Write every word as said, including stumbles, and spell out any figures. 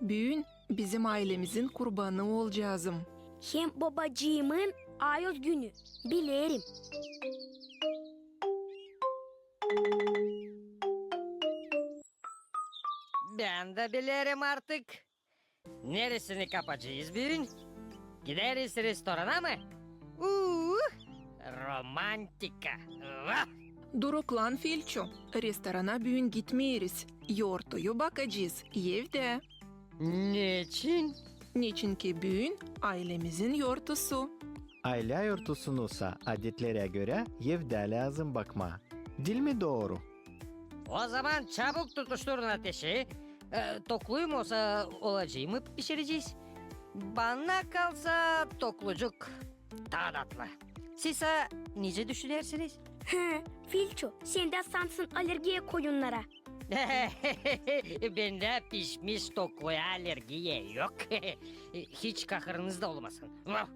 Büün bizim aylemizin kurbanı olacazım. Hem bobacıımın ayoz günü. Bilerim. Bän dä bilerim artık. Neresini kapacez büün? Gideriz restorana mı? Uuu, romantika. Vah! Duruklan, Filço. Restorana büün gitmeeriz. Yortuyu bakacez evdä. Neçin? Neçinki büün aylemizin yortusu. Aylä yortusunusa adetlerä görä evdä lääzım bakmaa. Diil mi dooru? O zaman çabuk tutuşturun ateşi. E, tokluyum olsa, olacıımı pişirecez. Bana kalsa, toklucuk taa datlı. Siz sa nicä düşünersiniz? Hı, Filço, sendä sansın alergiya koyunnara. Bendä pişmiş tokluya alergiya yok. Hiç kahırınız da olmasın. Vah!